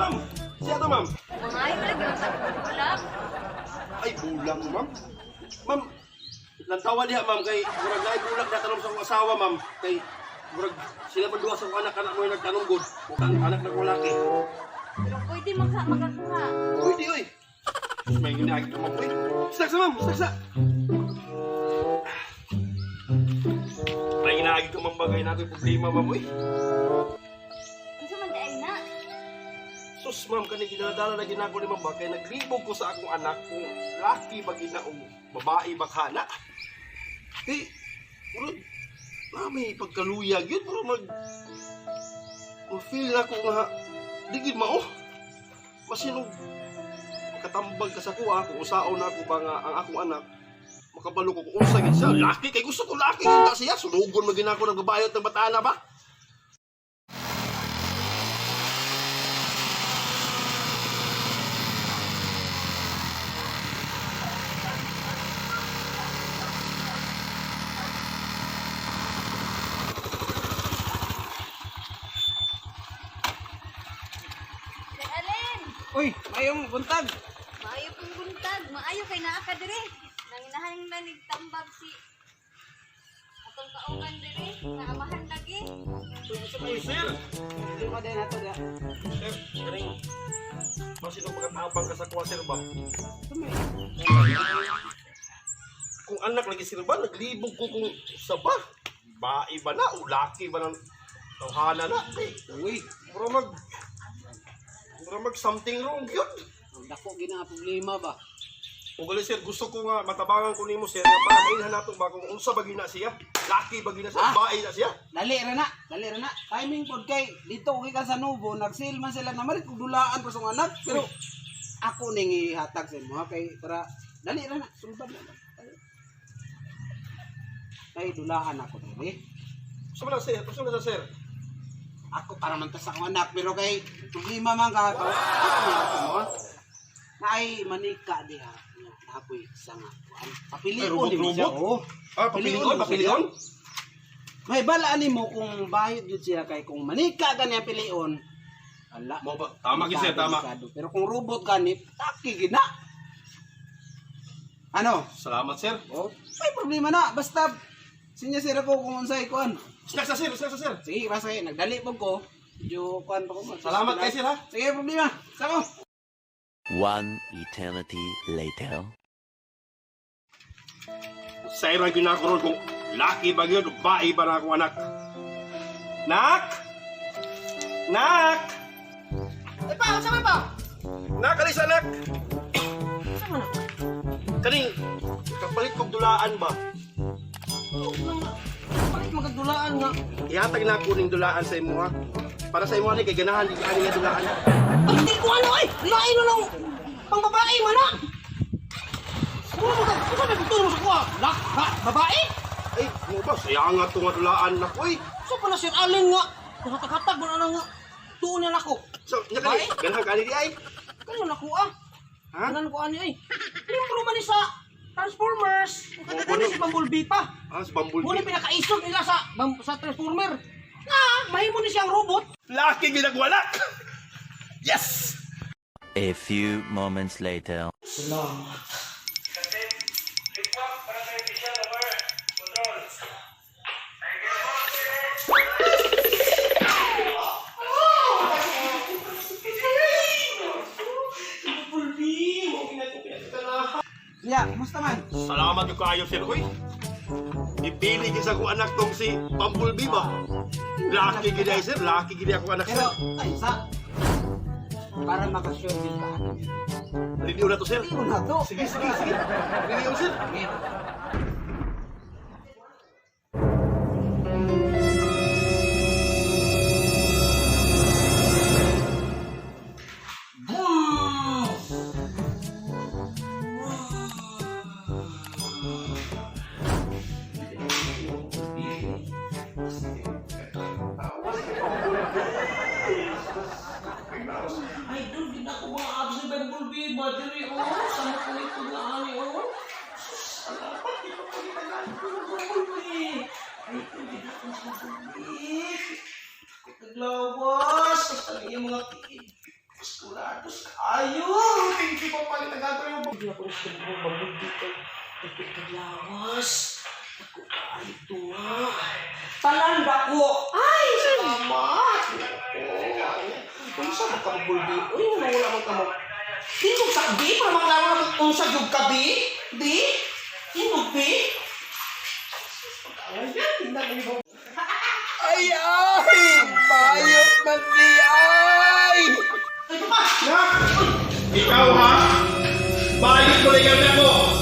Ma'am. Siya to, ma'am. Maayo lagi ang bulak. Ay, bulang, ma'am. Ma'am, lantawa diha, ma'am, kay murag naay bulak na tanom sa akong asawa, ma'am. Kay murag sila man duha sa akong anak, anak mo yung nagtanom gud. Ang anak na ko laki. Pero pwede makakuha. Pwede, oy. May ginagi ka, ma'am. Uy, snacks na, ma'am. Snacks na. May ginagi ka, ma'am, bagay natin problema, ma'am, uy. Unsa man di ay na? Sus, ma'am, kani ginaladala na ginako ni ma'am ba? Kaya naglibog ko sa akong anak kung laki ba gina o babae ba kana. Eh, murag, nami pagkaluyag yun, murag mag feel ako nga, di gid mao. Masinog, makatambag ka sa kuha, kung usaon na ako ba nga ang akong anak, makabalo ko kung unsa gid siya. Laki, kay gusto ko laki, kita siya. Sunugon man ginako ng babae at ng batana ba? Sir Allen, Uy, mayong buntag. maayo pong buntag. Maayo kay naa ka diri. Nanginahan na nigtambag si atong kauban diri nga amahan lagi. Uy, sir! Dito ka din nato da. Sir, kaning masinong pagkatabang ka sa kuha, sir ba? Kung anak lagi sir ba, naglibog ko kung sa ba. Bae ba na o laki ba ng tawhana na? Ay, Uy, mura mag mura mag something wrong yun. ang dako gina nga problema ba? O gali sir, gusto ko nga matabangan ko nimo sir nga para mailhan nato ba kung unsa ba gina siya? Laki ba gina siya? Ah? Bae na siya? Dali ra na, dali ra na. Timing pod kay dito gikan sa Nubo, nag-sale man sila na malit kog dulaan pa sa akong anak, pero ako ning ihatag sa imo ha, kay para dali ra na, sulbad na. Kay dulaan ako diri. Unsa man na sir? Unsa man na sir? Ako para man ta sa akong anak pero kay problema man ka to. Ako ni ako mo. Ha. Naay manika diha. Napoy sa nga. Ay, Papilion robot, nimo siya. robot? Oo. Ah, papilion, papilion. May balaan nimo kung bayot gyud siya kay kung manika gani ang pilion. Ala. Mo ba? Tama gyud sir, tama. Delikado. Pero kung robot gani, taki gid na. Ano? Salamat sir. Oh, may problema na. Basta sinya sir ako kung unsay kuan. Snacks na sir, snacks na sir. Sige, basta kay nagdali pud ko. Medyo kuan pa ko. Salamat kay sir ha. Sige, problema. Sako. One eternity later. Sa ira ginako ron kung laki ba yun o bae ba na akong anak. Nak! Nak! Ay pa, unsa man pa? Nak, alis anak! Unsa man na? Kaning, kapalit kong dulaan ba? Bakit magdulaan nga? Ihatag na ako ning dulaan sa imo ha. Para sa imo ani kay ganahan di ani nga dulaan. Ay, di ko ano ay! Lain na lang! Pang babae man na! Ano mo ka? Unsa man mo sa kuha? Lak, ba, babae? Ay, mo ba sayang nga to nga dulaan nako eh. So pala Sir Allen nga, nakatakatag mo na lang nga. Tuon na nako. So, nya kani, ganahan ka ani di ay. Kano nako ah? Ha? Kanan ko ani ay. Limbro man ni sa Transformers. Kano si Bumblebee pa. Ah, si Bumblebee. Muna pinakaisog nila sa sa Transformer. Nga, mahimo ni siyang robot. Laki ginagwalak. Yes! A few moments later. Bumblebee, mo ginagawa. Ya, kumusta man? Salamat yung kayo, sir. Uy, ipili gid sa akong anak tong si Bumblebee ba? Laki gid ay, sir. Laki gid akong anak, Pero sir. ay sa para makasure din ka ano. Review na to, sir. Hindi na to. Sige, sige, sige. Review, sir. Sige. Ay, dul, gid ako mga abs ni Bumblebee ba diri oh, sa mga kulit nga ani oh. Salamat di pa pagitagaan ko ng Bumblebee. Ay, dul, gid ako sa Bumblebee. Naglawas sa iyang mga tiil. Kuratos kaayo. Thank you, Papa. Gitagaan ko yung Hindi ako gusto mo mabuti kay dako kaglawas. Dako kaayo tuwa. Talan dako. Ay, salamat. Nako. Unsa man ka mabulbi? Uy, wala wala man ka mag... Tingog sa bi para maklaro na kung unsa gyud ka bi? Bi? Tingog bi? Ay ay! Bayot man di ay! Ay, pa! Nak! Ikaw ha? Bayot mo lang yan ako!